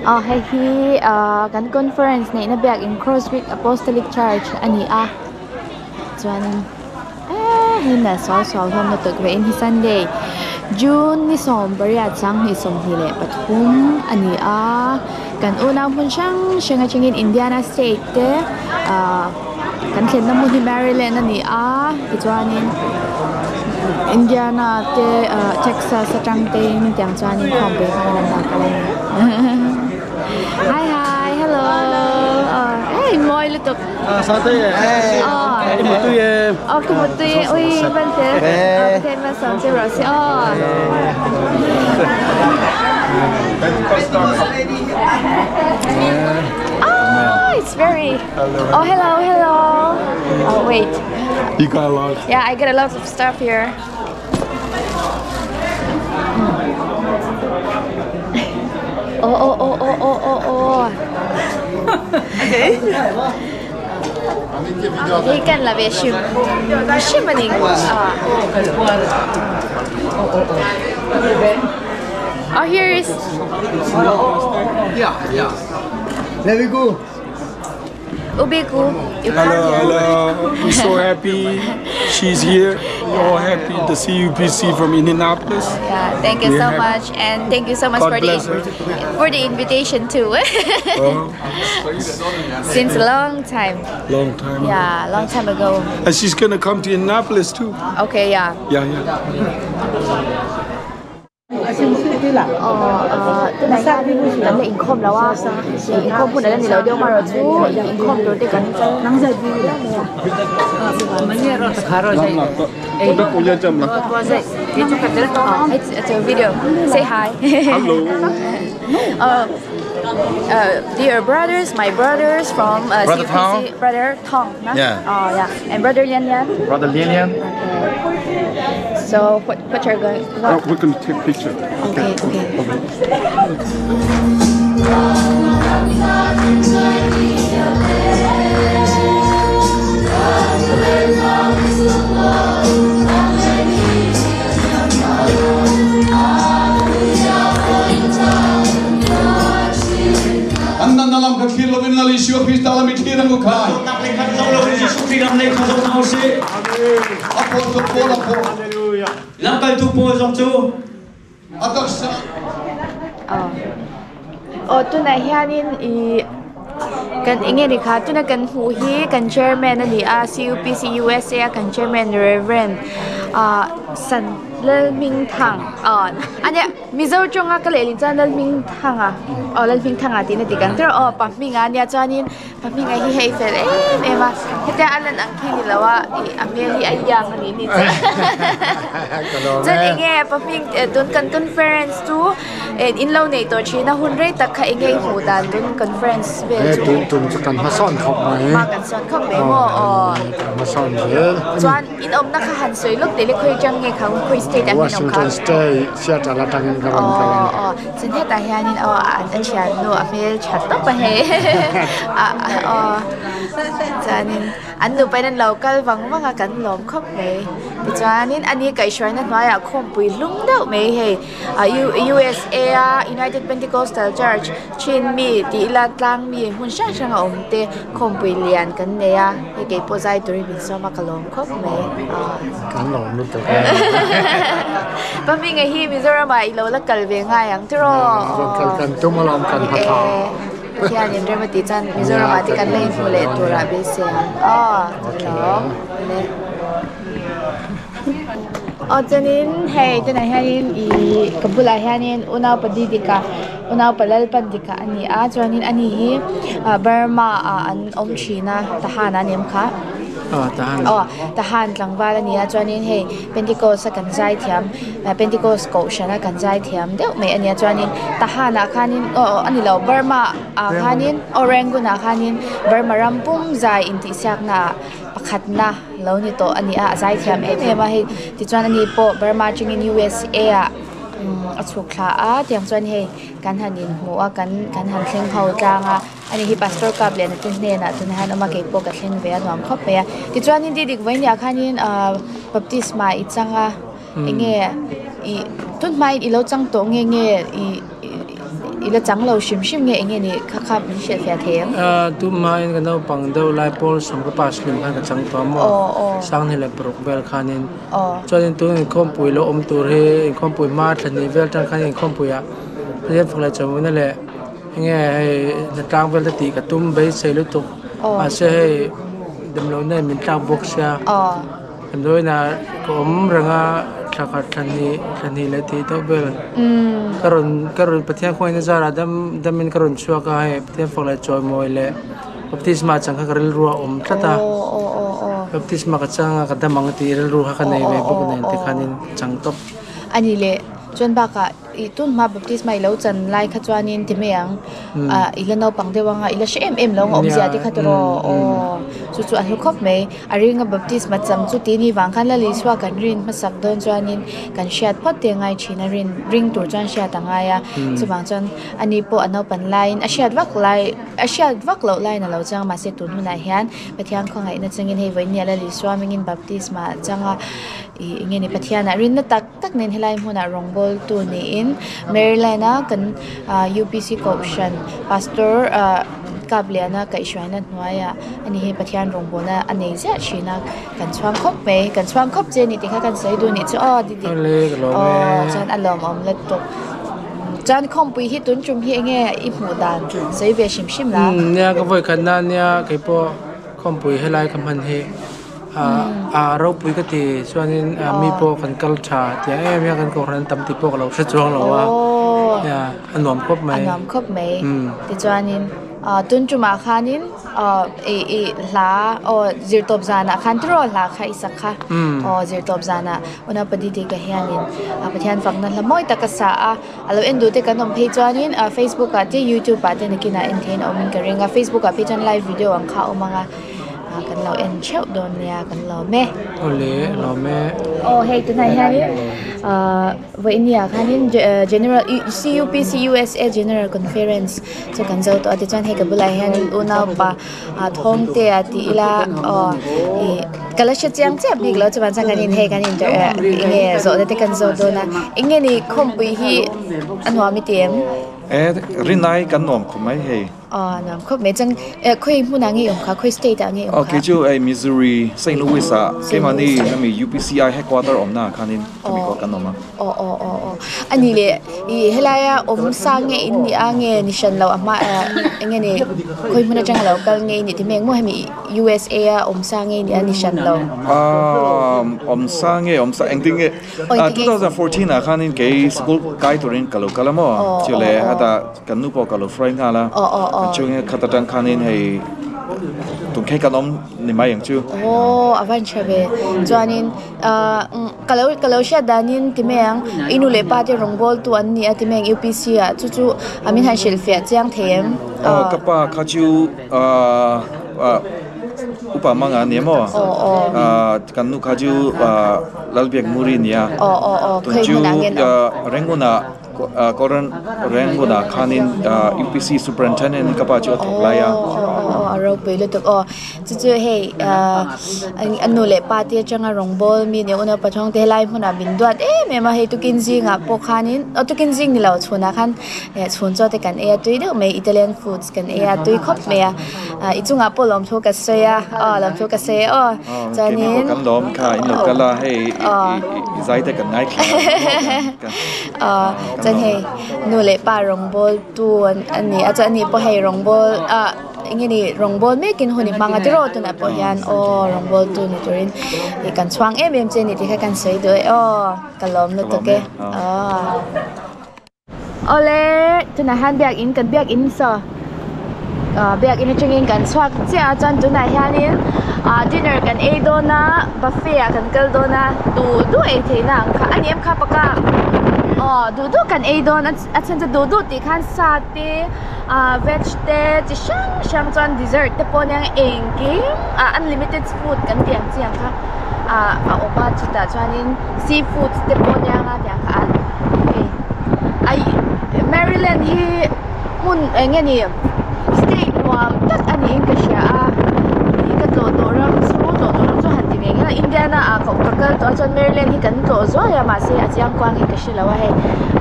Aw hei hi ahh kan conference neihna biakin cross greek apostolic church a ni a chuanin eee hei nalh suau suau hlawm lutuk ve in hi sunday june ni sawmpariat 2023 a ni a kan unau hmun hrang hrang atangin indiana state te ahh kan thlenna hmun hi maryland a ni a tichuanin indiana te ahh texas atang te in tiang chuanin khawmpui hmangin an lo kal a ni hi hi hello aw hei mawi lutuk aw ka mutui e ui van fel Pathian malsawm che rawh se aw. Ah, it's very. Oh, hello, hello. Oh, wait. You got a lot. Yeah, I got a lot of stuff here. Oh, oh, oh, oh, oh, oh, oh. Okay. Hei kan la ve hrim hrim a ni. Ah. Oh, here is. Yeah, yeah. There we go. Ubiku. You come Hello, here. hello. We're so happy she's here. We're all happy to see UPC from Indianapolis. Yeah, thank you We're so happy. much, and thank you so much God for the bless her. for the invitation too. Oh, Since a long time. long time. ago. Yeah, long time ago. And she's gonna come to Indianapolis too. Okay, yeah. Yeah, yeah. Aw ah tunah hianin kan la inkhawm lo a ih inkhawm hunah la ni lo deuh amarawh chu ih inkhawm tur te kan It's a video say hi Hello. uh uh dear brothers my brothers from uh, Brother CUPC Tong. brother Tong na? Yeah. oh yeah and brother Lian Lian Brother Lian Lian. okay so what what you're going what we're gonna take picture. okay okay An natna lam kha thlir lovin Lal Isua Krista lam i thlir ang u khai. Dawtnak lei khan zoh loin Jesuh Khrih lam lei kha zoh hna u sih. Apostle Paul a pawh. Lamkaltu Paul zong cu A taksa Aw. Aw tunah hianin ih kan eng nge ni kha tuna kan hmuh hi kan chairman a ni a C_U_P_C U_S_A a kan chairman Reverend ah San Lalhmingthang aw a nia Mizo tawnga ka leh lin chuan Lalhmingthanga aw Lalhmingthanga tih na dik ang ber aw pa hminga a nia chuanin pa hminga hi hei fel em em a hetia a lan ang khi ni lo a ih a hmel hi a young a nih ni chuan chuan eng nge pa hming tun kan conference chu eh in lo neih tawh thin a hun rei tak kha eng nge i hmuh dan tun conference vel He chu tun tum chu kan hmasawn khawp mai. hma kan sawn khawp mai maw aw Kan hmasawn zel. chuan In awmna kha han sawi lawk teh le khawi atang nge kha khawi state ah hian awm kha. Washington State Seattle atangin ka rawn kal a ni. Aw aw chuan hetah hianin aw a thiannu a hmel tha tawp a hei aw chuanin an nupa in an lo kal vang vang a kan lawm khawp mai tichuanin ani kaihhruaina hnuaiah khawmpui hlum deuh mai hei a U_S_A a United Pentecostal Church Chin mi tih ila tlang mi hmun hrang hrang a awm te khawmpui lian kan nei a hei kei pawh zai turin min sawm a ka lawm khawp mai aw. Kan lawm lutuk e. Pa hminga hi Mizoram ah i lo la kal ve ngai ang tiraw aw. Rawn kal kan tum alawm kan hma thla. Pathian in rem a tih chuan Mizoram ah te kan la inhmu leh tur ah beisei ang aw ka lawm le. Aw chuanin hei tunah hianin ih ka bulah hianin unau padi dika unau palal pan dika a ni a chuanin ani hi ah Burma ah an awm thin a Tahan ah a ni em kha aw Tahan tlangval a ni a chuanin hei Pentecost a kan zai thiam ah Pentecost kohhran a kan zai thiam deuh mai a ni a chuanin Tahan ah khanin aw aw a ni lo Burma ah khanin aw Rangoon ah khanin Burma ram pum zai intihsiakna ah pakhatna lo ni tawh a ni a a zaithiam em em a hei tichuan ani pawh Burma atangin U_S_A ah umm a chhuk thla a tiang chuan hei kan han inhmu a kan kan han thleng ho tlang a ani hi pastor kap lian te hnenah tunah hian awm a keipawh ka thleng ve a nuam khawp mai a tichuanin di dik vawiin khanin ahh baptisma i chang a eng nge ih tun hmain i lo chang tawh nge nge ih. i la chang lo hrim hrim nge eng nge ni kha kha min hriatfiah thei ang? Tumah in ka naupang deuh lai pawl sawm ka pass hlim khan ka chang tawh a maw? Sanghnih leh paruk vel khanin. Chuanin tun inkhawmpui lo awm tur hi inkhawmpui hma thla hnih vel atang khan inkhawmpuiah Pathian fak leh chawhmuna leh eng nge hei hnatlang vel te tih ka tum beisei lutuk. Mahse hei damlohna in min tlak bawk sia. Damdawiinah ka awm reng a thla khat thla hnih thla hnih leh tih deuh vel ka rawn ka rawn Pathian khawngaihna zarah dam damin ka rawn chhuak a hei Pathian fak leh chawimawi leh baptisma chang kha ka rilru a awm tlat a baptisma ka chang a ka dam ang tih rilru kha ka nei ve bawk nen tikhanin chang tawp. A ni leh chuan bakah Ih tun hma baptisma i lo chan lai kha chuanin ti mai ang ah i la naupang deuh anga i la hre em em lo ang awmzia te kha tawh aw chu chu a hlu khawp mai a ring a baptisma cham chu tih ni vang khan Lal Isua kan rin hmasak dawn chuanin kan hriat phawt te a ngai thin a rin ring tur chuan hriat a ngai a chuvang chuan ani pawh a naupan laiin a hriat vak lai a hriat vak loh laiin a lo chang mahse tun hunah hian Pathian khawngaihna changin hei vawiin nia Lal Isua hmingin baptisma a chang a ih eng nge ni Pathianah rinna tak. tak nen helai hmunah rawngbawltu niin Maryland a kan ah U_P_C kohhran pastor ah Kapliana kaihhruaina hnuaiah ani hi Pathian rawngbawlna a nei ziah thin a kan chhuang khawp mai kan chhuang khawp che ani tih kha kan sawi duh anih chu aw didi aw chuan a lawmawm lutuk chuan khawmpui hi tun tum hi enge i hmuh dan sawi ve hrim hrim la. Nia ka vawikhatna ania keipawh khawmpui helai ka hman hi. A ropui ka ti chuanin mi pawh kan kal tha tiang em em hian kan kohhran an tam tih pawh ka lo hre chuang lo a a nuam khawp mai. A nuam khawp mai tichuanin tun tumah khanin ih ih hla aw zirtawp zanah khan tiraw hla kha i sak kha aw zirtawp zanah Unaupa Didika hianin Pathian fakna hla mawi tak a sa a a lo en duh te kan awm phei chuanin Facebook ah te YouTube ah te nakinah en theihin a awmin ka ring a Facebook ah phei chuan live video ang kha a awm ang a. Ah kan lo en theuh dawn nia kan lawm e. Awle lawm e. Aw hei tunah hianin ah vawinia khanin general C_U_P_C U_S_A general conference chu kan zo tawh a tichuan hei ka bulah hianin unaupa ah thawngte a tih ila aw ih ka la hre chiang chiah bik lo chuan chuan kan in hei kan in eng nge zawhna te kan zawt dawn a eng nge ni khawmpui hi a nuam i ti em? E rinai kan nuam khawp mai hei. Aw nuam khawp mai chuan eh khawi hmunah nge i awm kha khawi state ah nge i awm kha? Aw kei chu hei Missouri Saint Louis ah keimahni hemi UPCI headquarter awmna ah khanin khami kawt kan awm a. Aw aw aw aw a nih leh ih helaia awm sa nge in nih a nge ni hran loh a hma eh eng nge ni khawi hmun atanga lo kal nge i nih ti hmel maw hemi USA a awm sa nge i nih a ni hran lo? Aaa awm sa nge awm sa engtin nge 2014 ah khanin kei school kai turin ka lo kal a maw chule hetah Kan nu pawh ka lo hruai nghal a, kan chhungin khat atang khanin hei tum khe kan awm ni mai ang chu. Aw a van tha ve, chuanin ah ka lo ka lo hriat danin ti mai ang, i nu leh pa te rawngbawltu an ni a ti mai ang UPC ah chu chu a min han hrilhfiah chiang thei em? Aw ka pa kha chu ah upa manga a ni a maw? Ah kan nu kha chu ah Lalbiakmuri a ni a, tun chu Rangoon ah. Koran Rangoon-ah khanin UPC Superintendent ka pa chu a thawk lai a. Aw aw aw a ropui lutuk aw. Chu chu hei a nu leh pa te atanga rawngbâwl mi nih unau pathawng te helai hmunah min duat em em a, hei tukin zingah pawh khanin aw tukin zing ni lo chhunah khan chhun chaw te kan ei a tui deuh mai Italian foods kan ei a tui khawp mai a, i chungah pawh lawmthu ka sawi a aw lawmthu ka sawi a aw chuanin. Keini pawh kan lawm kha in lo kal a hei i zai te kan ngaithla a. Aw chuan hei nu leh pa rawngbâwl tu an ni a chuan ani pawh hei rawngbâwl ah eng nge ni rawngbâwl mêkin hun i hmang a tiraw tunah pawh hian aw rawngbâwl tu ni turin ih kan chhuang em em che a ni tih kha kan sawi duh e aw ka lawm lutuk e aw. Awle tunah hian biakin kan biakin saw ah biakin atangin kan chhuak chiah a chuan tunah hianin ah dinner kan ei dawn a buffet ah kan kal dawn a duh duh ei theihna ang kha a ni em kha paka aw duh duh kan ei dawn a a chhan chu duh duh tih khan sa te ah veg te chi hrang hrang chuan dessert te pawh nia engkim ah unlimited food kan tih ang chi ang kha ah a awm a chutah chuanin seafood te pawh nia nga tiang kha a hei ai Maryland hi. Hmun eng nge ni state nuam tak a niin ka hria a ih ka tlawh tawh ram chu tlawh tawh ram chu han ti ve ngei a Indiana ah ka ka kal tawh a chuan Maryland hi kan tlawh zuai a mahse a chiang kuang hi ka hre lo a hei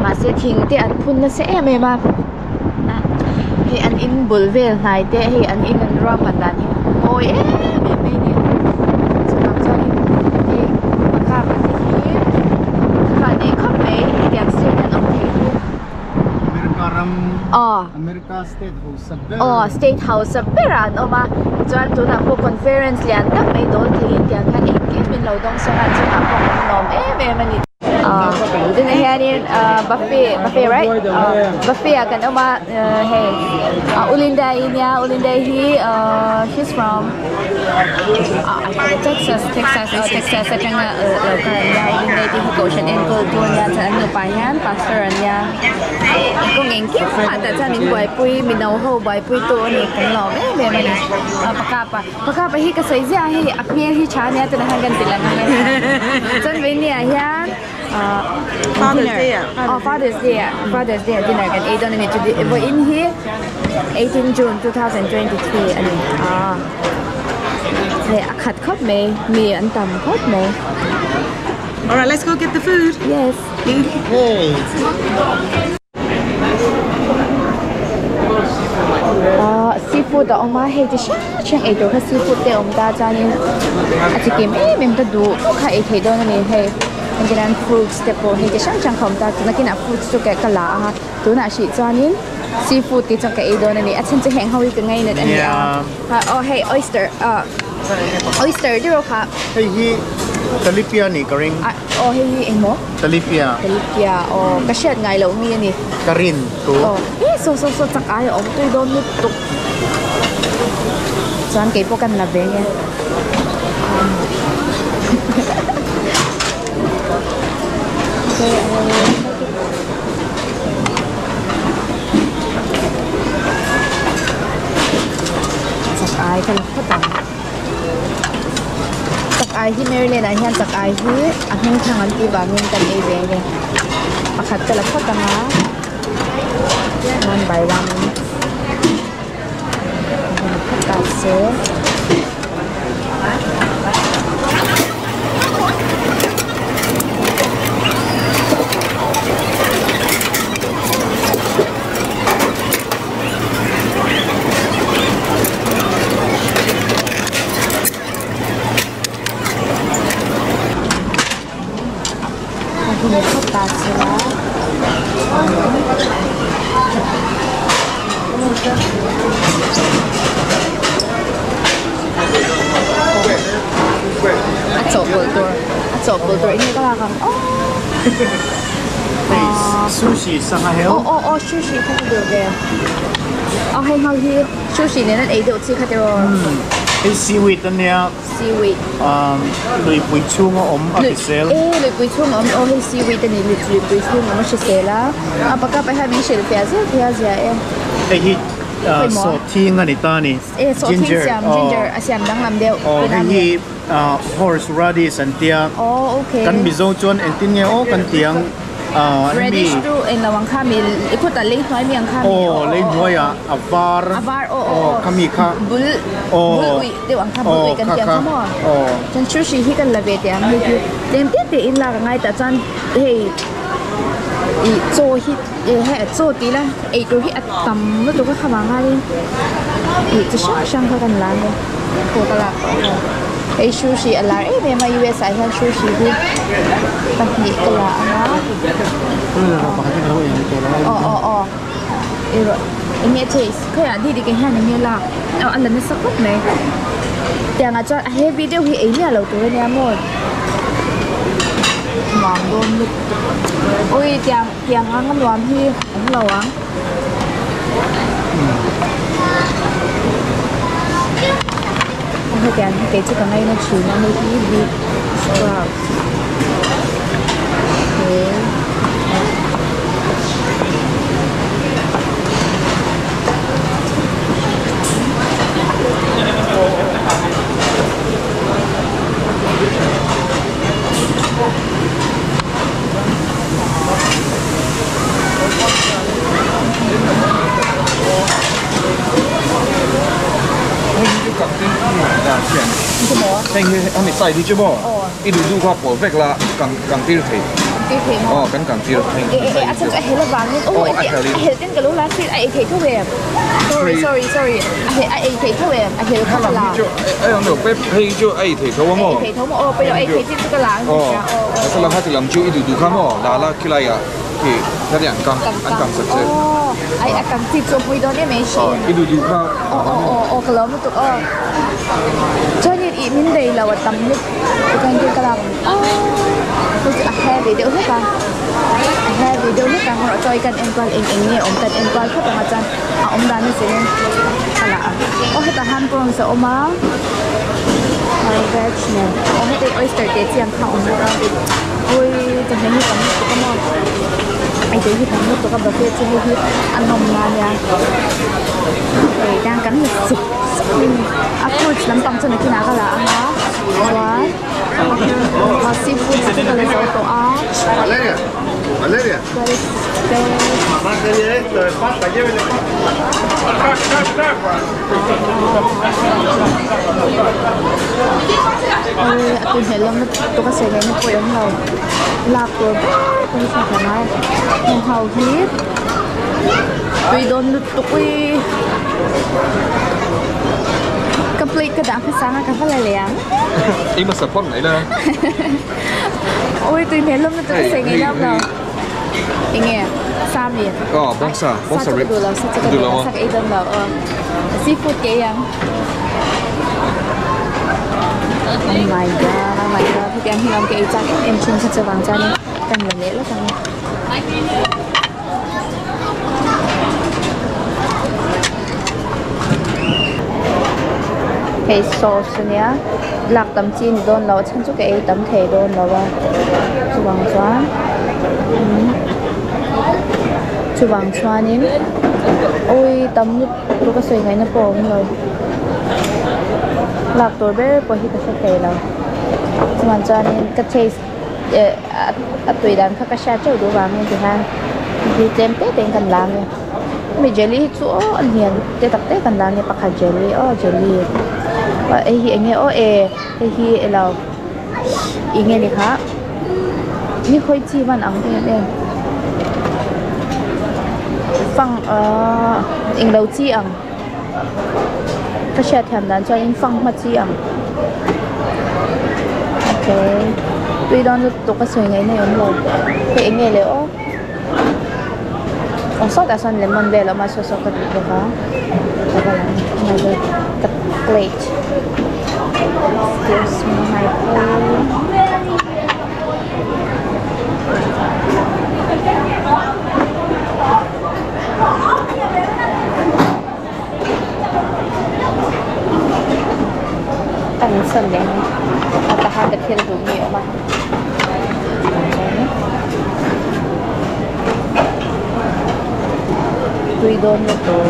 mahse thing te an phun nasa em em a. Hei an in bul vel hnai te hei an in an ruahman dan hi mawi em em mai a ni. Chuvang chuanin hei pakhat te hi van nei khawp mai hetiang state an awm thei hi. America ram Aw. America state hausa ber. Aw state hausa berah an awm a tichuan tunah pawh conference lian tak mai dawl theiin tiang khan engkim min lo dawng sawng a chungah pawh kan lawm em em a ni. Tunah hianin buffet buffet right buffet ah kan awm a hei Ulinda i nia Ulinda hi she's from Texas Texas aw Texas atanga lo kal an nia Ulinda te hi kohhran enkawl tu ania chuan an nupa hian pastor an nia kawng engkim ah tah chuan min buaipui mi no ho buaipui tu a ni kan lawm em em a ni pakapa Pakapa hi ka sawi ziah a hei a hmel hi tha ania tunah hian kan ti lang ang e chuan vawiin ah hian ahh Father's Day ah aw Father's Day ah Father's Day ah dinner kan ei dawn a ni chu vawiin hi 18 June 2023 a ni ah hei a khat khawp mai mi an tam khawp mai. Alright let's go get the food. Yes. Ahh seafood a awm a hei ti hrang hrang eitur kha seafood te a awm ta chuanin a chi kim em em ka duh kha ei theih dawn a ni hei engtinan fruits te pawh hei ti hrang hrang kha a awm ta chu nakinah fruits chu ka la ang a tunah hrih chuanin seafood te chuan ka ei dawn a ni a chhan chu heng ho hi ka ngainat a ni a aw hei oyster ah oyster te erawh kha hei hi talipia a nih ka ring. Aw hei hi engmaw? Talipia. Talipia aw ka hriat ngai loh mi a ni. Ka rin thu. Aw he saw saw saw chak ai a awm tui dawn lutuk. Chuan kei pawh kan la ve nge. Chak ai ka la phawt ang. Chak ai hi Maryland ah hian chak ai hi a hming thang an tih vangin kan ei ve nge pakhat ka la phawt ang a one by one in ka la phawt ta se. A chawhpawlh tur a chawhpawlh tur eng nge ka lak ang aw Hei sushi sangha heuh. Aw aw aw sushi kha ka duh ve. Aw hei ho hi sushi nen an ei deuh chi kha tiraw. Hei seaweed ania. Seaweed. Luipui chhung a awm a hrisel. E luipui chhung a awm aw hei seaweed ani luipui chhung a awm a hrisel a. A pakap ah hian min hrilh fiah zel thei a zia e. Hei hi sawhthing ani ta ani. E sawhthing siam ginger a siam danglam deuh. Aw hei hi Horse radish an tia. Oh okay. Kan Mizo chuan engtin nge aw kan ti ang Radish chu eng lo ang kha mi i khawtah lei hnuai mi ang kha mi. Aw lei hnuai ah a var. A var aw aw aw. Kha mi kha. Bul bul uih deuh ang kha bul uih kan ti ang kha maw. Chuan sushi hi kan la ve teh ang hei hi tlem te te in lak a ngai tah chuan hei ih chaw hi hei chaw tih ila ei tur hi a tam lutuk a kha vang khanin ih chi hrang hrang kha kan la a ni. Aw ka lak tawh a hei sushi a lar em em a US ah hian sushi hi pahnih ka la ang a aw aw aw erawh eng nge taste khawiah dih dik ah hian eng nge lak aw a la nasa khawp mai tiang ah chuan a heavy deuh hi ei miah lo tur ania maw nuam dawn lutuk ui tiang tiang ang a nuam hi awm lo ang. Hetiang hi kei chu ka ngaina thin a hei hi beef sprout okay. Hei hi a mi side hi chu maw i duh duh kha pawl vek la kan kan tir thei. tui thei maw? Aw kan kang tir E e e a chhan chu a hel avangin aw a hel ten ka lo la thin a ei thei tho em? Sorry sorry sorry a hel a ei thei tho em? A hel kha ka la. Hei chu a ei thei tho a maw? A ei thei tho maw? Aw pawilo a ei thei chin chu ka la ang ka hria aw aw. Aw a ti lam chu i duh duh kha maw? La la khilai ah khi khati an kang an kang sak che. Aw ai a kang chi chu a pui dawn em ei hri. Aw i duh duh kha. Aw aw aw aw ka lo lutuk aw. Chuanin ih min bei lo a tam lutuk chuan ka lak aw hei chu a heavy deuh hlek a a heavy deuh hlek a erawh chaw hi kan enkual eng eng nge awm kan enkual khawp ang a chuan a awm dan a zir in ka lah a aw hetah hian prawns a awm a veg nen aw heta hi oyster teh chi ang kha a awm bawk a awii chawhmeh hi tam lutuk a maw eitur hi tam lutuk a buffet chu hei hi a nawm na ania hei tiang kan la sup sup mai a ni a fruits lampang chu nakinah ka la ang a chuan ah seafood chu ka la zo tawh a awii a tui hmel lawm lutuk a sawi ngaihna pawh i awm lo lak tur ber pawh hi hriat a ngai heng ho hi tui dawn lutuk uii ka plate ka dah hmasa ang a ka va la leh ang Ei hmasa phawt mai la. Awii tui hmel lawm lutuk a sawi ngaihna awm lo enge sa mi Aw bawngsa bawngsa sa chu ka duh lo sa chu ka duh lo sa ka ei dawn lo aw seafood ka ei ang oh my god oh my god hetiang hi lawm ka ei chak em em thin kha chuvang chuanin kan la leh lawk ang Hei sauce ania lak tam chi a ni dawn lo a chhan chu ka ei tam thei dawn lo a chuvang chuan chuvang chuanin awii tam lutuk a sawi ngaihna pawh a awm lo lak tur ber pawh hi ka hre thei lo chuvang chuanin ka taste eh a tui dan kha ka hriat teuh duh vangin tihian hi tlem te te in kan la ang e hemi jelly hi chu aw a lian te tak te kan la ang e pakhat jelly aw jelly hei hi eng nge aw e hei hi elo eng nge ni kha ni khawi chi hman ang em em fang ahh englo chi ang ka hriat thiam dan chuan in fanghma chi ang okay tui dawn lutuk a sawi ngaih na awm lo hei eng nge le aw aw sawtah sawn lemon vel a awm a saw saw ka duh bawk a ka va lang oh my god ka plate excuse me my plate. Kan sawn leh ang a tahan ka thil duh mi a awm a tui dawn lutuk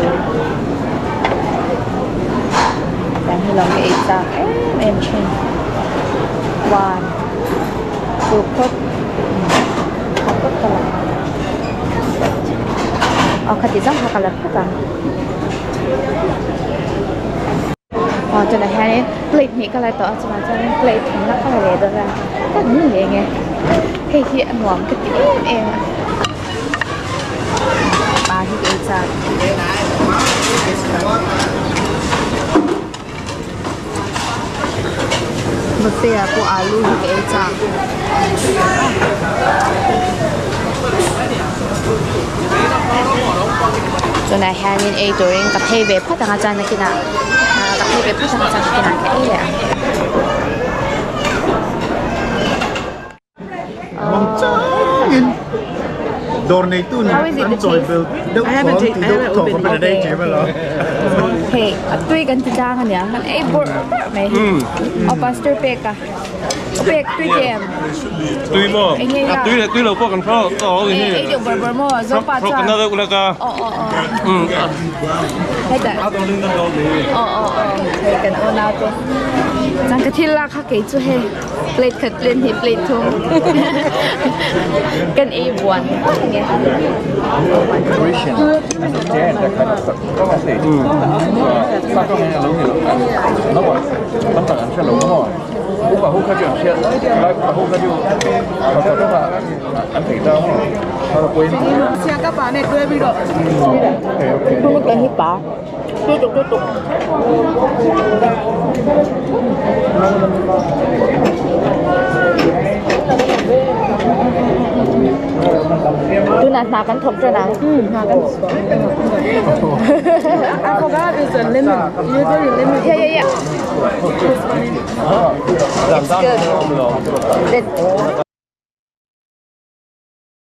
tiang hi lo ka ei chak em em thin one two phawt phawt ka la ang. Aw khati zawng kha ka la phawt ang aw tunah hianin plate hnih ka la tawh a chungah chuanin plate thumna ka la leh dawn a ka ni leh nge hei hi a nuam ka ti em em a pa hi ka ei chak. Buffet ah pawh alu hi ka ei chak. Tunah hianin ei turin ka phei ve phawt ang a chuan nakinah ka phei ve phawt ang a chuan nakinah ka ei leh ang. Mang changin dawr neitu an chawi bel deuh thawm ti deuh thawm kha pawh nei tih vel a. Hei a tui kan ti tlang ania kan ei bawrh bawrh mai hi aw pastor pek a aw pek tui te em tui maw a tui leh tui lo pawh kan hre lo ni hi ei deuh bawrh bawrh maw zopa chuan na deuh lek a aw aw aw heta aw aw aw hei kan unau te. Chuan ka thil lak kha kei chu hei plate khat plate hnih plate thum kan ei buan buan nge. Tunah hna kan thawk tan ang. I forgot it's a lemon. Usually lemon. Yeah, yeah, yeah. It's good.